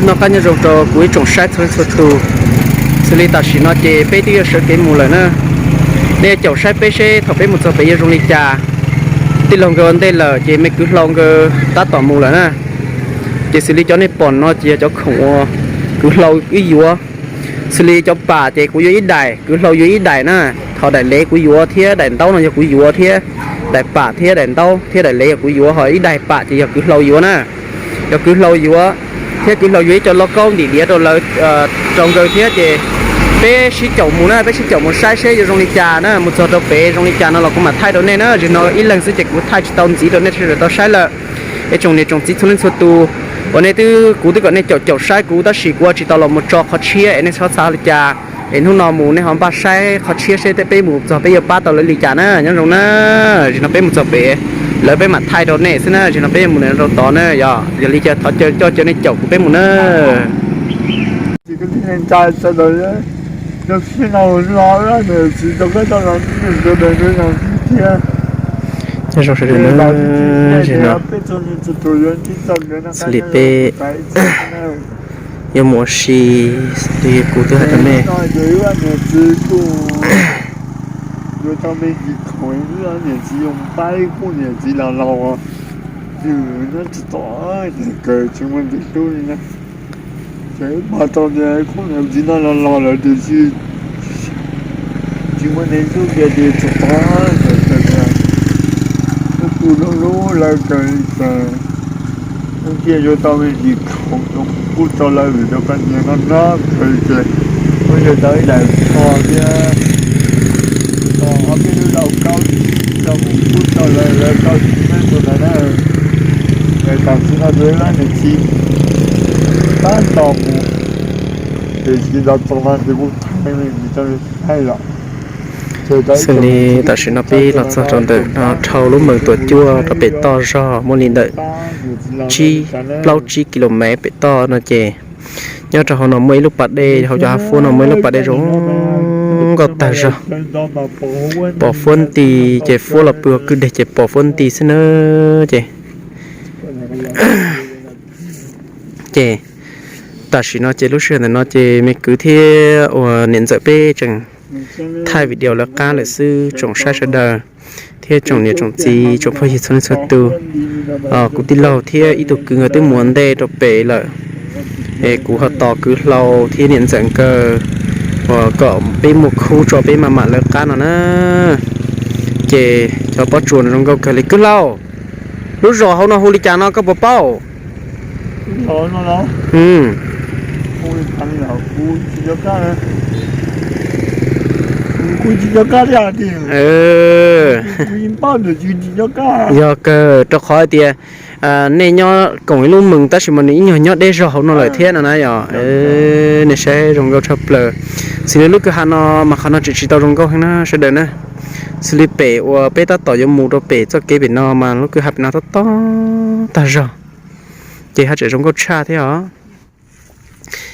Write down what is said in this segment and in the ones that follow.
Noj qab nyob zoo rau kuv ib tsoom saib txhua leej txhua tus. Xws li tam sim no ces peb twb yuav sawv kev mus lawm na. Nej caum saib peb seb thaum peb mus txog pem yuav zoo li cas. Tij laug nkawd ua ntej lawm ces me kwv hlau nkawd tab tom mus lawm na. Ces xws li cov nej pom no ces yog cov khoom uas kwv hlau wb yuav. Xws li cov pam ces kuv yuav ib daim, kwv hlau yuav ib daim na. Ho daim lev kuv yuav thiab daim ntaub no yog kuv yuav thiab. Daim pam thiab daim ntaub thiab daim lev yog kuv yuav, ho ib daim pam ces yog kwv hlau yuav na. Yog kwv hlau yuav, thiab kwv hlau yuav ib co lauj kaub ntim diav rau lawv, rau nkawd thiab ces peb sib caum mus na, peb sib caum mus saib seb yuav zoo li cas na, mus txog rau pem zoo li cas no los kuv mam thaij rau nej na. Zaum no ib leeg xwb ces kuv thaij tsis tau ntxiv rau nej sawv daws tau saib lawm. Es tsoom niam tsoom txiv txhua leej txhua tus uas nej twb, kuv twb kom nej caum caum saib kuv tab sis kuv tsis tau los mus tso qhov tshiab es nej txhob xav li cas. Es hnub no mus nej ho npaj saib qhov tshiab seb peb mus txog peb yuav pab tau lawv li cas na, nyob zoo na. Zaum no peb mus txog pem, lawv peb mam thaij rau nej xwb na, zaum no peb yuav mus rau tod na, yog, yog li cas thov caw, coj caw nej caum kuv peb mus na. Nyob zoo sawv daws na, zaum no xws li peb yuav mus ua si, kuv twb hais rau nej, tsis muaj neeg hlub kiag ces tsis tau, kuj hlub hlub lawv kawg li ces, ib pliag yuav tau me ntsis khoom kuj tau lawv vim rau koj niag no no kawg li ces, kuj yuav tau ib daim tsho thiab, ob peb lub lauj kaub rau mus kuj tau lawv, lawv tau tsis meej tus ntawd na. Tam sim no tus ib lab niam txiv tab tom mus, ces tsis tau txog no ces kuj thaij me ntsis rau nej saib los. Xws li tam sim no peb los txog rau ntawm no dhau lub Meem Tuam Cuaj rau pem toj zog muaj li ntawm tsib, plaub tsib kis lus mev pem toj no ces nyob rau hauv no muaj ib lub pas dej, hauv cov hav fuab no muaj ib lub pas dej zoo nkauj tag zog. Pos fuab nti, ces fuab los pw kwj deg ces pos fuab nti xwb na. Ces, ces tam sim no ces lub sij hawm ntawm no ces me kwv thiab uas niam ntxawm peb tseem thaij video lawv qab lawm xwb tsoom saib sawv daws, thiab tsoom niam tsoom txiv tsoom phooj ywg txhua leej txhua tus. Kuv tij laug thiab ib tug kwv nkawd twb mus ua ntej rau pem lawm, es kuv ho tos kwv hlau thiab niam ntxawm nkawd uas kom peb muaj khub tso peb maj mam lawv qab no na. Ces cov pob tsuas no zoo nkauj kawg li. Kwv hlau, lub zos hauv no hu li cas no koj puas paub? Yog kawg, rau qhov hais tias nej nyob koom ib lub Meem tab sis mas nws ib nyuag nyob deb zog hauv no lawm thiab no na yom. Nej saib zoo nkauj tshaj plaws. Xws li lub kwj ha no mas qhov no tseem tsis tau zoo nkauj heev na sawv daws na. Xws li pem uas peb tab tom yuav mus rau pem txoj kev pem no mas lub kwj ha pem no tob tob tag zog, ces haj tseem zoo nkauj tshaj thiab os.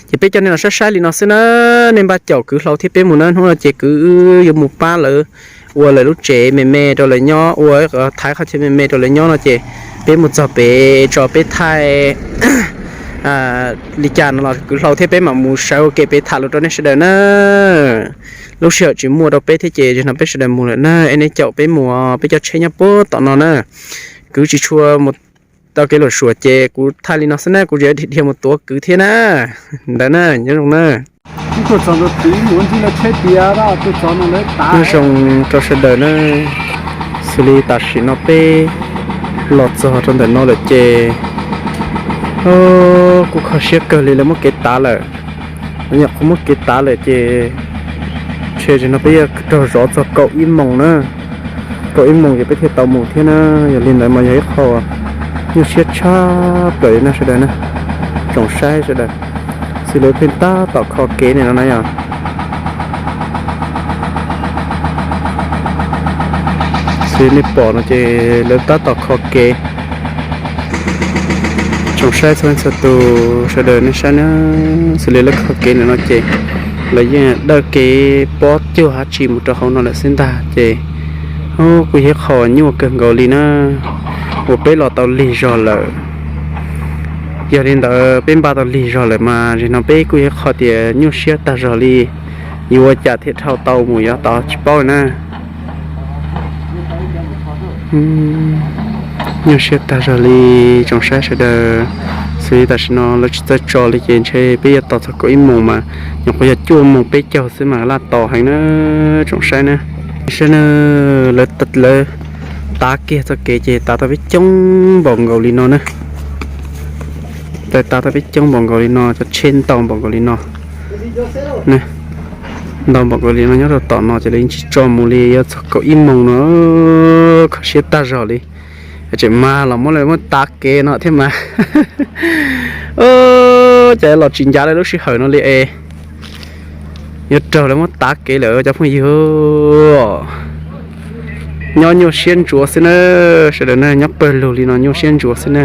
Ces peb coj nej los saib saib li no xwb na, nej npaj caum kwv hlau thiab peb mus na. Hnub no ces kwv yuav mus pab lawv ua lawv lub tsev me me rau lawv nyob, ua thaiv qhov chaw me me rau lawv nyob no ces peb mus txog pem tso peb thaij li cas no los kwv hlau thiab peb mam mus sawv ua ke pem tham lus rau nej sawv daws na. Lub sij hawm tsis muaj rau peb thiab ces zaum no peb sawv daws mus lawm na, es nej caum peb mus, peb coj tsheb nyob puag tom no na. Kwv tsis tshua mus tau kev luam suam ces kuv thaij li no xwb na, kuv tseem dhia mus tuav kwv thiab na. Ntawd na, nyob zoo na. Nyob zoo rau sawv daws na, xws li tam sim no peb los txog rau ntawm no lawm ces kuj kho siab kawg li, lawv muab kev tav lawm. Lawv nyuam qhuav muab kev tav lawm ces ntshe zaum no peb yuav raug zov txog kaum ib moos na. Kaum ib moos ces peb thiaj tau mus thiab na. Yog li ntawd mas yog ib qho nyuaj siab tshaj plaws li na sawv daws na, tsoom saib sawv daws. Xws li pheej tab tom kho kev nim no na yom. Xws li nej pom no ces lawv tab tom kho kev. Tsoom saib txhua leej txhua tus sawv daws nej saib na, xws li lawv kho kev ntawm no ces lawv yeej dawj kev pob cuag dab tsi mus rau hauv no lawm xwb ntag ces kuj yog ib qho nyuaj kawg nkaus li na, uas peb los tau lig zog lawm. Yog li ntawd peb npaj tau lig zog lawm mas zaum no peb kuj yog qhov tias nyuaj siab tag zog li, yuav ua cas thiaj dhau tau mus yav tod tsis paub na. Nyuaj siab tag zog li tsoom saib sawv daws. Xws li tam sim no lawv tsis txawj tso li ces ntshe peb yuav tos txog kaum ib moos mas nyuam qhuav yog cuaj moos peb caug xwb mas laj tos heev na tsoom saib na. Saib na, lawv tav kiag txoj kev ces tav tau peb coob npaum nkaus li no na. Lawv tav tau peb coob npaum nkaus li no, cov tsheb ntau npaum nkaus li no. Ntau npaum nkaus li no nyob rau tom no ces lawv yeej tsis tso mus li, yuav txog kaum ib moos no kho siab tag zog li. Tseem mas los muab lawv muab tav kev no thiab mas. Cas los tsis ncav lawv lub sij hawm no li es. Yuav raug lawv muab tav kev lawm cov phooj ywg. Nyob nyuaj siab ntsuav xwb na, sawv daws na, nyob pawg lug li no nyuaj siab ntsuav xwb na.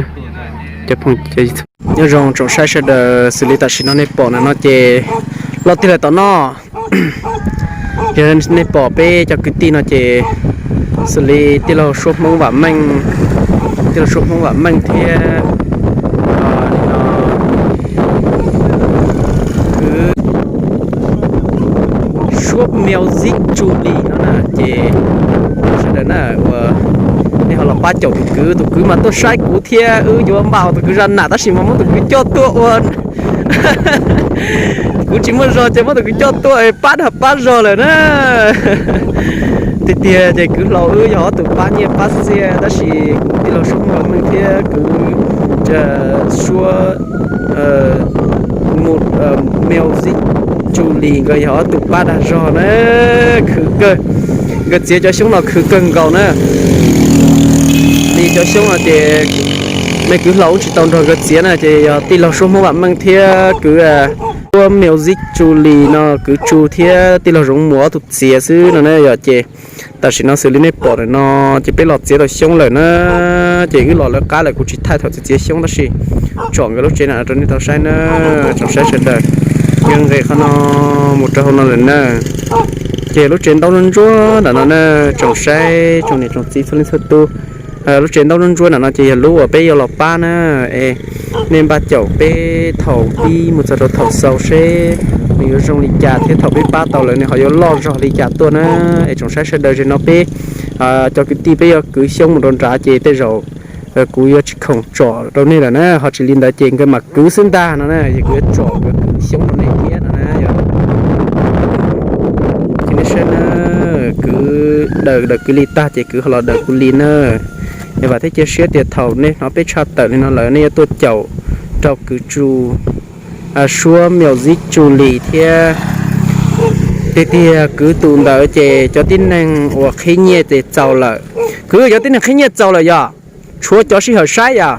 Nyob zoo tsoom saib sawv daws, xws li tam sim no nej pom ntawm no ces loj tiag lawm tom no. Yog nej pom peb cov kwv tij no ces xws li tij laug Suab Hmoob Vam Meej, tij laug Suab Hmoob Vam Meej thiab kwv Suab Music Tsu Lis no na ces sawv daws na, uas nej ho los pab caum tus kwv, tus kwv mas tuaj saib kuv thiab wb yuav npaj tus kwv zaj nam tab sis mas muab tus kwv coj tuaj ua kuv tsis muaj zog ces muab tus kwv coj tuaj pab dag pab zog lawm na. Tiag tiag ces kwv hlau wb yog ob tug pab nyiaj pab txiaj tab sis kwv tij laug Suab Hmoob Vam Meej thiab kwv Suab Music Tsu Lis nkawd yog ob tug pab dag zog na, khwv kawg. Nkawd txiav cov xyoob no khwv kawg nkaus na. Li cov xyoob no ces me kwv hlau wb tsis tau nrog nkawd txiav na ces yog tij laug Suab Hmoob Vam Meej thiab kwv Suab Music Tsu Lis no, kwv Tsu thiab tij laug Zoov Muas ob tug txiav xwb no na yom. Ces tam sim no xws li nej pom ntawm no ces peb los txiav tau xyoob lawm na. Ces wb los lawv qab lawm, kuv tsis thaij thaum txiav txiav xyoob tab sis tsom nkawd lub tsev na rau nej tau saib na. Tsoom saib sawv daws, nkawd nqes qhov no mus rau hauv no lawm na. Ces lub tsev ntaub ntsuab ntsuab ntawm no na, tsoom saib tsoom niam tsoom txiv txhua leej txhua tus, lub tsev ntaub ntsuab ntsuab ntawm no ces yog lub uas peb yuav los pab na. Es nej npaj caum peb thaum pib mus txog rau thaum xaus seb nws yuav zoo li cas thiab thaum peb pab tau lawm nws ho yuav loj zog li cas tuaj na. Es tsoom saib sawv daws, zaum no peb cov kwv tij peb yuav kwv xyoob mus rau nrad ces tej zaum kuv yuav tsis khoom tsom rau nej lawm na, ho tsis li ntawd ces nkawd mam kwv xwb ntag no na, es kuv yuav tsom nkawd kwv xyoob rau nej thiab no na yom. Ces nej saib na, kwv daws daws kwv Lis tag ces kwv ho los daws kuv li na. Es vam thiab cia siab tias thaum nej hnov peb tshaj tawm li no lawm nej yuav tuaj caum rau kwv Tsu, Suab Music Tsu Lis thiab. Tiag tiag kwv tus ntawd ces cov tib neeg uas qhib nyiaj ces txaus lawm. Kwv, cov tib neeg qhib nyiaj txaus lawm yom? Tshuav cov sij hawm saib yom?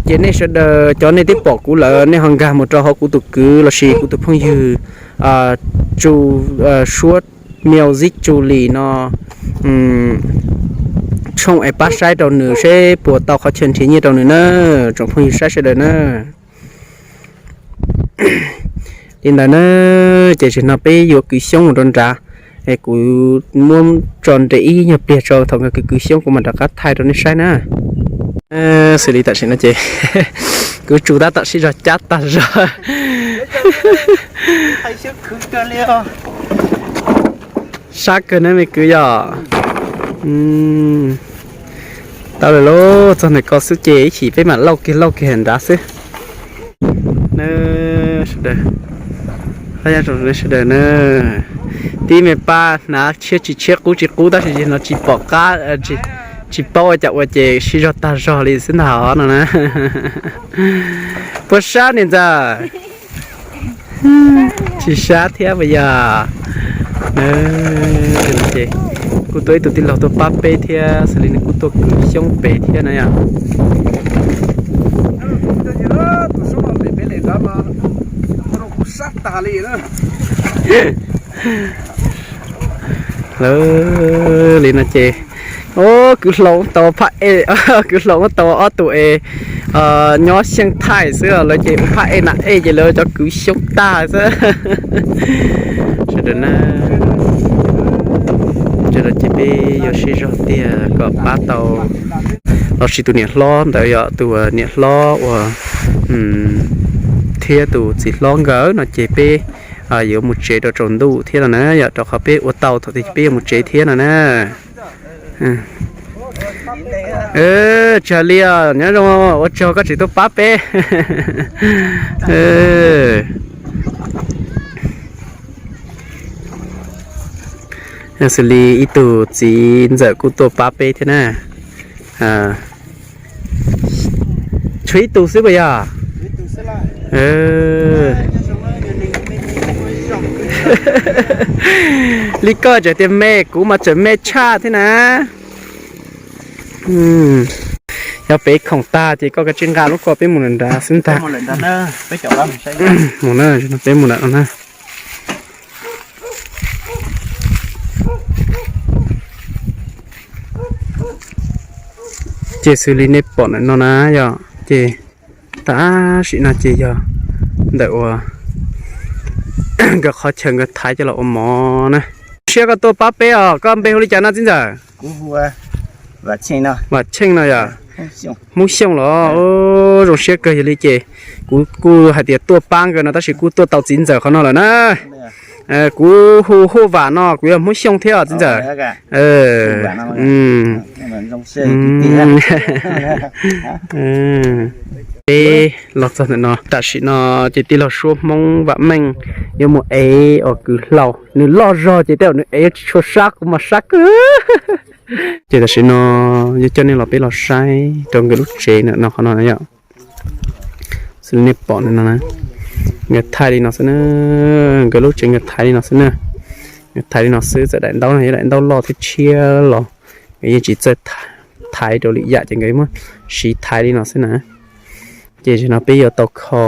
Ces nej sawv daws cov nej twb pom kuv lawm nej ho nkag mus rau hauv kuv tus kwv lossis kuv tus phooj ywg Tsu, Suab Music Tsu Lis no tshooj es pab saib rau nws seb puas tau qhov chaw nrhiav nyiaj rau nws na, tsoom phooj ywg saib sawv daws na. Li ntawd na, ces zaum no peb yuav kwv xyoob mus rau nrad, es kuv muab tso nres ib nyuag pliag tso thaum nkawd kwv kwv xyoob kuv mam rov qab thaij rau nej saib na. Xws li tam sim no ces kwv Tsu tab tom sib zog cab tag zog. Sab kawg na me kwv yom. Tau lawm lauj, txog ntawm ko xwb ces ib chim peb mam lauj kiag lauj kiag nrad xwb. Sawv daws, sawv daws na, tib me pab hnav tshiab tsis tshiab qub tsis qub tab sis no tsis pom qab, tsis paub ua cas ua ces sib zog tag zog li xwb ntag no na. Puas sab niam ntxawm? Tsis sab thiab puas yog? Ces kuj tuaj ib tug tij laug tuaj pab peb thiab xws li nws kuj tuaj kwv xyoob pem thiab na yom. Lawv li no ces, o, kwv hlau tau phaj ej, kwv hlau tau ob tug es nyob xyeej thaij xwb lawv ces ua phaj ej na ej ces lawv cov kwv xyoob tag xwb. Sawv daws na, ces peb yuav sib zog tiag kom pab tau lossis tus niam hlob ntawd yog tus niam hlob uas thiab tus txiv hlob nkawd no ces peb yuav mus tsev rau tsaus ntuj thiab no na yom, rau qhov peb ua tau thaum twg peb yuav mus tsev thiab no na. Tsis hais li os, nyob zoo, ua tsaug koj tseem tuaj pab peb. Xws li ib tug txiv ntxawm kuj tuaj pab peb thiab na. Tshuav ib tug xwb puas yog? Li koj tseem tias me, kuv mas tseem me tshaj thiab na. Yog peb khoom tag ces koj kav tsij nqa lub ko peb mus lawm nrad xwb ntag. Mus na, peb mus lawm no na. Ces xws li nej pom ntawm no na yom, ces tam sim no ces yog ntawm uas nkawd qhov chaw nkawd thaiv coj los ua mov na. Siab koj tuaj pab peb os, koj npe hu li cas no txiv ntxawm? Vam Cheej no yom? Hmoob Xyooj los? Zoo siab kawg, yog li ces kuv kuj hais tias tuaj pab nkawd no tab sis kuj tuaj tau txiv ntxawm qhov no lawm na. Kuv hu Huaj Vam no, kuv yog Hmoob Xyooj thiab os txiv ntxawm. Peb los txog ntawm no, tam sim no ces tij laug Suab Hmoob Vam Meej yuav mus ev uas kwv hlau, nws loj zog ces tej zaum nws ev tsis tshua sab, kuv mas sab kawg. Ces tam sim no yuav coj nej los peb los saib rau nkawd lub tsev ntawm no qhov no yom. Xws li nej pom ntawm no na, nkawd thaiv li no xwb na, nkawd lub tsev nkawd thaiv li no xwb na. Nkawd thaiv li no xwb, txawm daim ntaub no yog daim ntaub loj thiab tshiab los nkawd yeej tsis txawj thaiv rau lwm yam ces nkawd muab siv thaiv li no xwb na. Ces zaum no peb yuav tau kho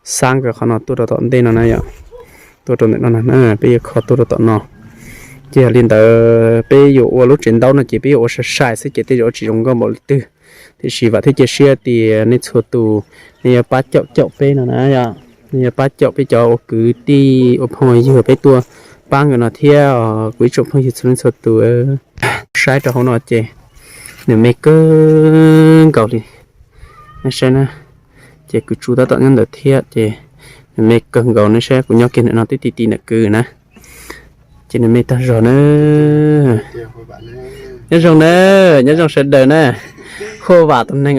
xab nkawd qhov no tuaj rau tom ntej no na yom, tuaj rau ntawm no na, peb yuav kho tuaj rau tom no. Ces yog li ntawd peb yuav ua lub tsev ntaub no ces peb yuav ua sai sai xwb ces tej zaum ua tsis zoo nkauj npaum li twg. Tiam sis vam thiab cia siab tias nej txhua tus nej yuav pab caum caum peb no na yom, nej yuav pab caum peb cov ua kwv tij ua phooj ywg peb tuaj pab nkawd no thiab. Kuv ib tsoom phooj ywg txhua leej txhua tus, saib rau hauv no ces nws me kawg nkaus li, nej saib na. Ces kwv tsuj tab tom nyob ntawd thiab ces nws me kawg nkaus, nej saib kuv nyob kiag ntawm no tib ti ti ntawm kwv na. Ces nws me tag zog na. Nyob zoo na, nyob zoo sawv daws na. Huaj Vam tus neeg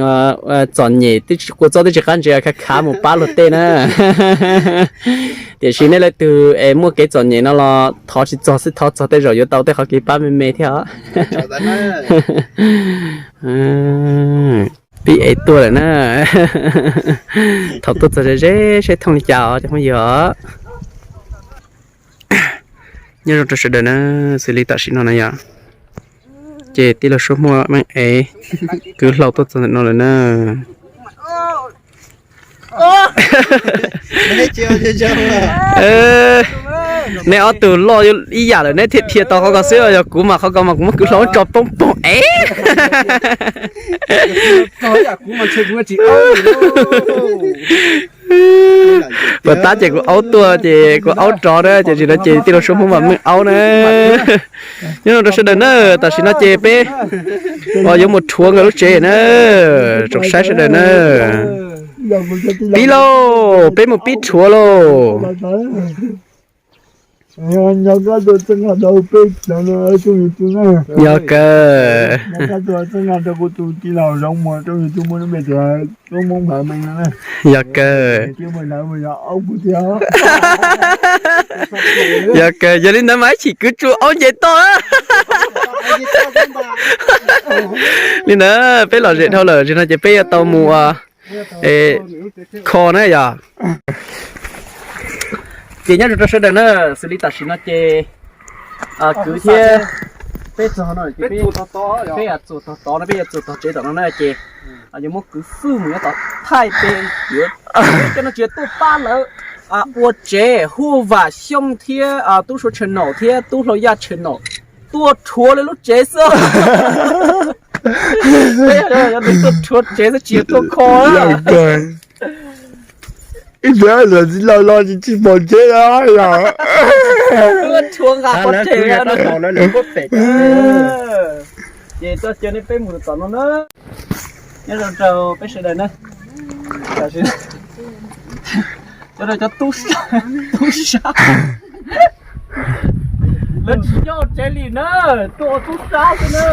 txom nyem kua txob twb tsis qab ntsev khav khav mus pab luag tej na. Tiam sis nej leej twg es muaj kev txom nyem no los thov tsis txog xwb, thov txog tej zaum yuav tau tej qhov kev pab me me thiab os. Pib ev tuaj lawm na. Thaum tuaj txog ze ze seb thooj li cas os cov phooj ywg os. Nyob zoo rau sawv daws na, xws li tam sim no na yom, ces tij laug Suab Hmoob Meej ev kwv hlau tuaj txog ntawm no lawm na. Neb ob tug loj ib yam lawm neb thiaj dhia tau qhov ko xwb, yog kuv mas qhov ko mas kuv muab kwv hlau tso poob poog ev. Puas tab ces kuv aub tuaj ces kuv aub rov na, ces tsis no ces tij laug Suab Hmoob Vam Meej aub na. Nyob zoo rau sawv daws na, tam sim no ces peb yuav mus rhuav nkawd lub tsev na, tsoom saib sawv daws na. Pib lauj, peb mus pib rhuav lauj. Yog kawg. Yog kawg. Yog kawg, yog li ntawd mas ib chim kwv tsuj aub nce toj. Li ntawd peb lom zem dhau lawm, zaum no ces peb yuav tau mus ua kho na yom. Ces nyob zoo rau sawv daws na, xws li tam sim no ces kwv thiab peb txog no, peb txog tog tod no, peb yuav txog tog tsev tom no na ces yuav muab kwv fwj mus nyob tod thaij peb yuav, cov no tsis yog tuaj pab lawv ua tsev, Huaj Vam Xyooj thiab Tub Suav channel thiab Tub Hlau Yaj channel tuaj rhuav lawv lub tsev xwb. Peb yog tuaj rhuav tsev xwb tsis yog tuaj kho. Ib pliag lawv txiv laus los tsis tsis pom tsev os. Rhuav nqa qhov tsev. Ces tuaj caw nej peb mus tom no na. Nyob zoo rau peb sawv daws na. Cov no cov tub sab, tub sab. Lawv tsis nyob tsev li na, tuaj ua tub sab xwb na.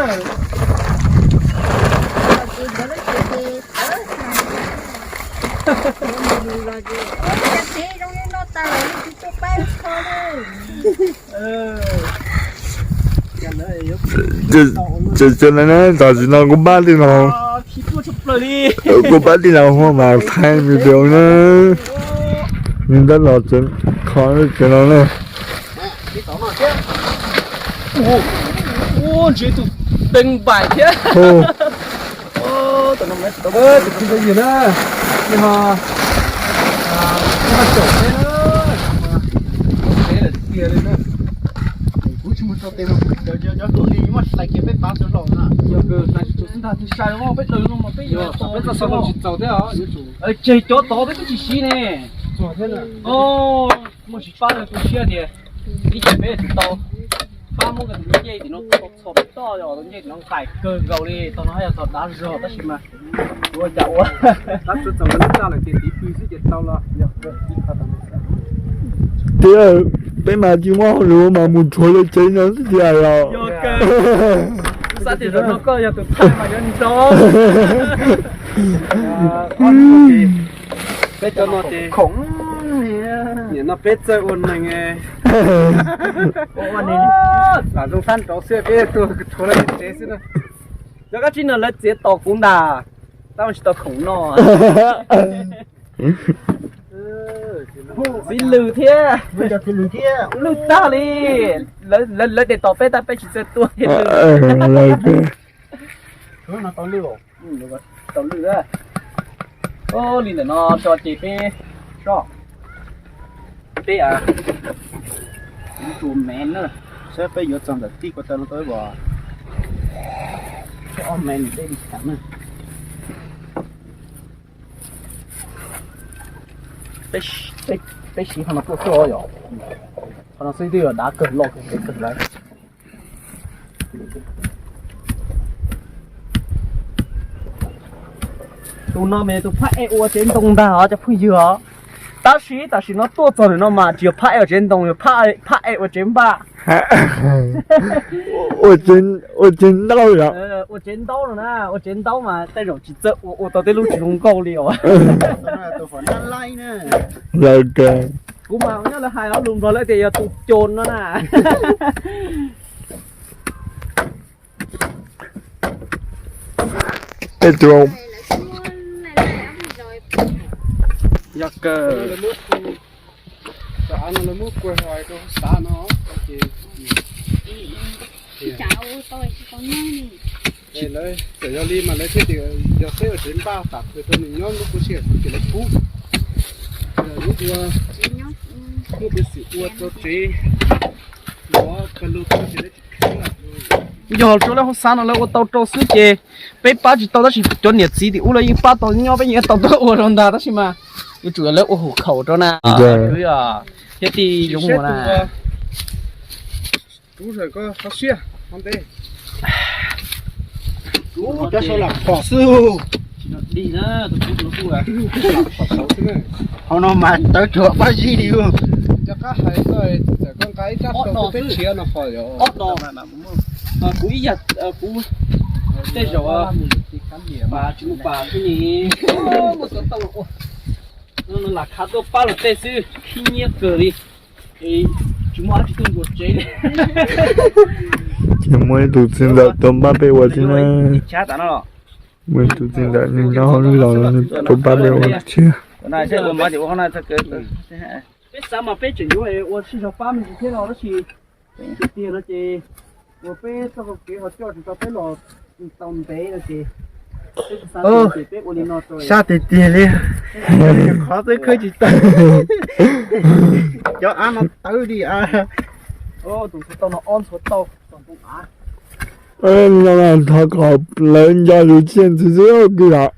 Ces cov no na, tam sim no kuv pab tij laug, kuv pab tij laug Huab mas thaij me pem na, nws tab los kho cov no na. Ua ntshe tus teev npaim thiab. Tus no tsis tau yig na, nej ho, nej ho caum peb na, caum peb lawm tiag li na. Kuv tsis mus tso tes, cov tuaj li muaj hlais kiag peb pab sawv laus na. Yog hlais tsis txaus xwb ntag, sai os, peb daws no mas peb yuav peb txoj xov tooj tsis txaus thiab os. Tseg cov tod peb twb tsis siv ne. Muaj tsis pab no tu siab tias ib tsam peb tsis tau pab muab tus ncej tim no txhos peb toj, tus ncej tim no nqaim kawg nkaus li, tog no haj yog tog dav zog tab sis mas ua cas ua. Tab txawm lawv txaj lawm ces tiv pw xwb ces tau los yog. Tias peb mas tsis muaj hauj lwm mas mus rhuav lawv tsev no xwb tiag os. Xav tias zaum no koj yog tus thaij mas yuav nrov. Peb cov no ces khoom, nim no peb txawj ua neeg. Lam zoo sab nraud xwb peb tuaj rhuav lawv tsev xwb na. Cov kab tsib no lawv txiav tos kuv ntag, tab sis tsis tau khoom noj. Txiv lws thiab, lws tag li. Lawv de tos peb tab peb tsis txawj tuaj thiab. Tau lws. Li ntawm no tso ces peb soj, peb tus me na, saib peb yuav txog ntawm tij ko taw no tau ib ob me dej li tham na. Peb siv qhov no tuaj xwb os yom. Qhov no xwb twb yog dav kawg loj kawg ntev kawg lawm. Tus no mas tus phab ej ua tsev ntoo ntag os cov phooj ywg os. Tab sis tam sim no tuaj txog ntawm no mas tsis yog phab ej ua tsev ntoo, yog phab ej ua tsev npaj. Ua tsev ntaub yom. Ua tsev ntaub no na, ua tsev ntaub mas tej zaum tsis txawj ua, ua tau tej lub tsis zoo nkauj li os. Lawv, kuv mas nyob lawv hais ob lus Nplog lawv tias yog tus coos no na. Ej, tus yog kawg. Cov av no lawv muab kua hais rau xav no ces lawv txawm yog li mas lawv thiaj tias yog peb ua tsev npaj tam sim rau nws nyob lub kuj siab ces lawv pub. Lub ua, muaj peev xwm ua tau tsev, ua kawg lug tau ces lawv tsis khib lawm. Yog rau lawv hauv xav no lawv ua tau rau xwb ces peb pab tsis tau tab sis cov niam txiv tim ub lawv yeej pab tau nyob peb yeej tau tuaj ua rau ntag tab sis mas yuav tsum lawv ua hum khaum rau na. Kwv thiab tij zoo ua na. Rub zam koj qhov siab qhov ntev. Rub cov saud lam phom xwb. Tsis no dig na, tus rub tus no kuj lam phom saud xwb na. Hauv no mas tawv cuag pab zib li. Cov qab hais koj, txawm koj nqa ib rab rau peb tshiav no phom yom. Ob no. Kuv ib yam, kuv tej zaum mas tsis mus pas xwb ni. Muaj cov tau lam khav tuaj pab luag tej xwb, khib nyiab kawg li. Tsis muaj dab tsi tuaj ntxuav tsev li. Ces muaj ib tug txiv ntxawm tuaj pab peb ua thiab na. Muaj ib tug txiv ntxawm nyob hauv lub zos no tuaj pab peb ua thiab. Peb xav mas peb tseem yuav ua sib zog pab me ntsis thiab no tab sis tiag no ces uas peb txoj hau kev ho coj tsis tau peb los tau ntev no ces peb xav tias peb ua li no rau sab tiag tiag li. Qhov txawb khawb tsis tau. Cov av no tawv li a. Tus ntxhuav tau no ob ntxhuav tau. Thov kom lawv nco yus tsiaj ntxwv xwb kwv yom.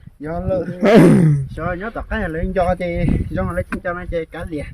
Xyov nyob tom qab lawv nco ces zoo lawv tsis nco no ces kav liam.